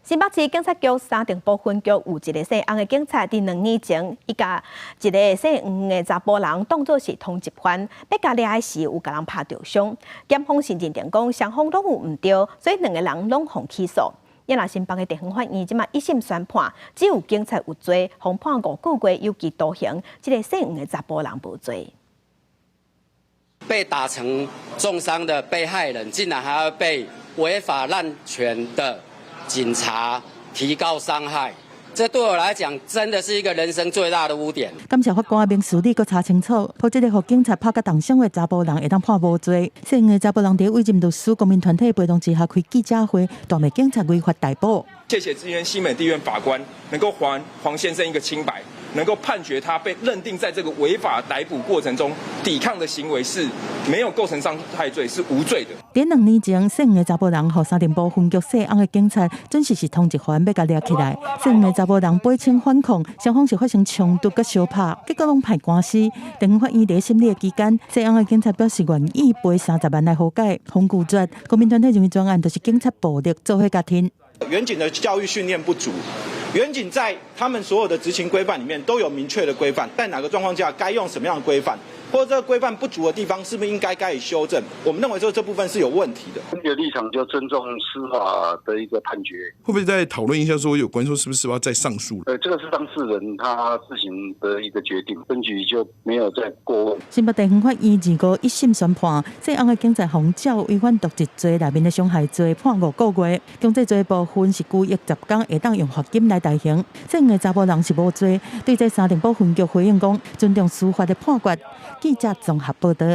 新北市警察局三重埔分局有一个姓翁的警察，佇2年前，伊共一个姓黃的查埔人當做是通緝犯，欲共掠的時有共人拍著傷。檢方是認定講雙方攏有毋對，所以兩個人攏予起訴。啊若新北的地方法院這馬一審宣判，只有警察有罪，予判5個月有期徒刑，這個姓黃的查埔人無罪。被打成重傷的被害人，竟然還要被違法濫權的警察提告傷害，這對我來講真的是一個人生最大的污點。感謝法官明事理閣查清楚，予這个予警察拍甲重傷的查埔人會當判無罪。姓黃的查埔人佇委任律師、公民團體陪同之下開記者會，大罵警察違法逮捕。謝謝今天新北地院法官能夠還黃先生一個清白，能夠判決他被認定在這個違法逮捕過程中抵抗的行為是沒有構成傷害罪，是無罪的。佇2年前，姓黃的查埔人予三重埔分局姓翁的警察準時是通緝犯，欲共掠起來。姓黃的查埔人背稱反抗，雙方是發生衝突佮相拍，結果攏判官司。地方法院佇審理的期間，姓翁的警察表示願意賠30萬來和解，予拒絕。公民團體認為全案就是警察暴力做伙共添。員警的教育訓練不足，員警在他們所有的執勤規範裡面都有明確的規範，在哪個狀況下該用什麼樣的規範，或者這個規範不足的地方，是不是應該加以修正？我們認為說這部分是有問題的。我們的立場就尊重司法的一個判決。會不會再討論一下，說有關說是不是要再上訴？這個是當事人他自行的一個決定，分局就沒有再過問。新北地方法院二五一審宣判，姓翁的警察予照違反瀆職罪內面的傷害罪判5個月，強制罪部分是拘役10天，會當用罰金來代刑。姓黃的查埔人是無罪，對這三重埔分局回應講，尊重司法的判決。記者綜合報道。